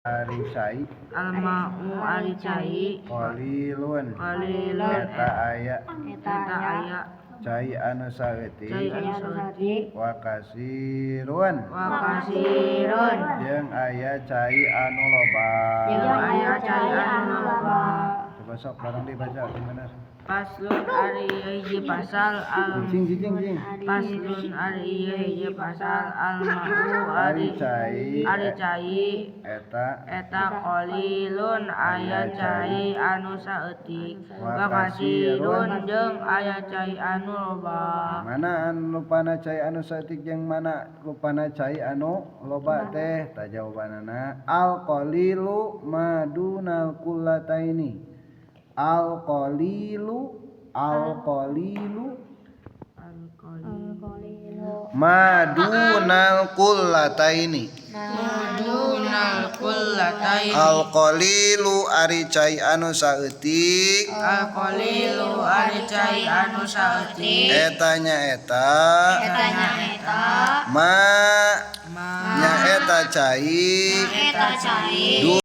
Ari cai. Al-ma'u ari cai. Qalilun. Qalilun. Eta aya. Eta aya. Cai anu saeutik. Cai anu saeutik. Wa kasirun. Wa kasirun. Jeung aya cai anu loba. Jeung aya cai anu loba. Coba sok bareng dibaca bener. Faslun ari ieu hiji pasal al Cicing, cicing, cicing. Faslun ari ieu hiji pasal al-ma'u ari ari cai. Ari cai. Eta. Eta qalilun aya cai anu saeutik, wa kasirun jeung aya cai anu loba. Mana anu rupana cai anu saeutik jeung mana rupana cai anu loba teh? Tah, jawabanana al qalilu madunal qullataini. Al qalilu, al qalilu madunal qullataini. Madunal qullataini. Al qalilu ari cai anu saeutik. Al qalilu ari cai anu saeutik. Eta nyaeta. Eta nyaeta. Ma Ma nyaeta cai. Eta cai.